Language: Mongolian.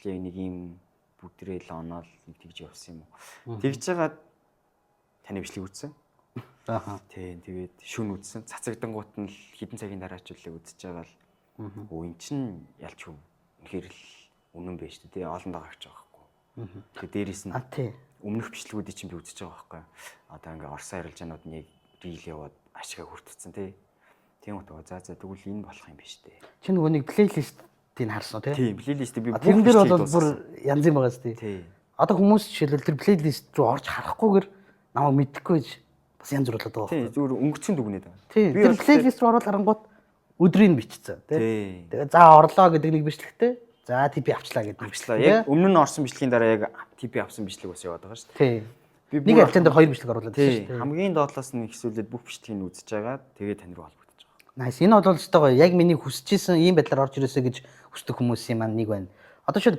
хүртэл яг нэг юм бүгдрэл оноол нэг тэгж явсан юм уу. Тэгж жагаад таны бичлэг үзсэн. Тийм, тэгээд шүн үзсэн. Цацагдангуут нь л хэдэн цагийн дараа ч үлээ үзэж байгаа л өө эн чин ялч юм. Үнэхээр л үнэн байж тээ. Тий, олон дагагч байгаа байхгүй. Тэгээд дээрэс нь А тий. өмнөх бичлэгүүдийг чинь би үзэж байгаа байхгүй. Одоо ингээ Орсын арилжаанууд нь яг reel яваад ашигаа хүртсэн, тий. Тийм утга за за тэгвэл энэ болох юм биш үү. Чи нөгөө нэг playlist ийг харсан уу, тий? Тийм, playlist би А, тэрэн дээр бол бүр янз юм байгаа зү. Тий. Одоо хүмүүс жишээлбэл тэр playlist руу орж харахгүйгээр намайг мэдэхгүй гэж бас янз бүр болоод байгаа. Тийм, зүгээр өнгөцсөн дүгнээд байгаа. Тий. Би Тэр бол playlist руу ороод харангуут өдрийг бичсэн, тий. Тий. Тэгээ за орлоо гэдэг нэг бичлэгтэй. За TP авчлаа гэдэг нэг Авчлаа. бичлэг. Яг өмнө нь орсон бичлэгийн дараа яг TP авсан бичлэг бас яваад байгаа шүү дээ. Тий. Би Нэг бүр арилжаан дээр хоёр бичлэг оруулаад байсан Тий. шүү дээ. Хамгийн доотлоос нь ихсүүлээд бүх бичлэгийг үзэж байгаа. Тэгээ тань руу холбогдож байгаа. Nice. Энэ бол өстой гоё. Яг миний хүсэж исэн ийм байдлаар орж ирээсэ гэж хүсдэг хүмүүсийн маань нэг байна. Одоо шууд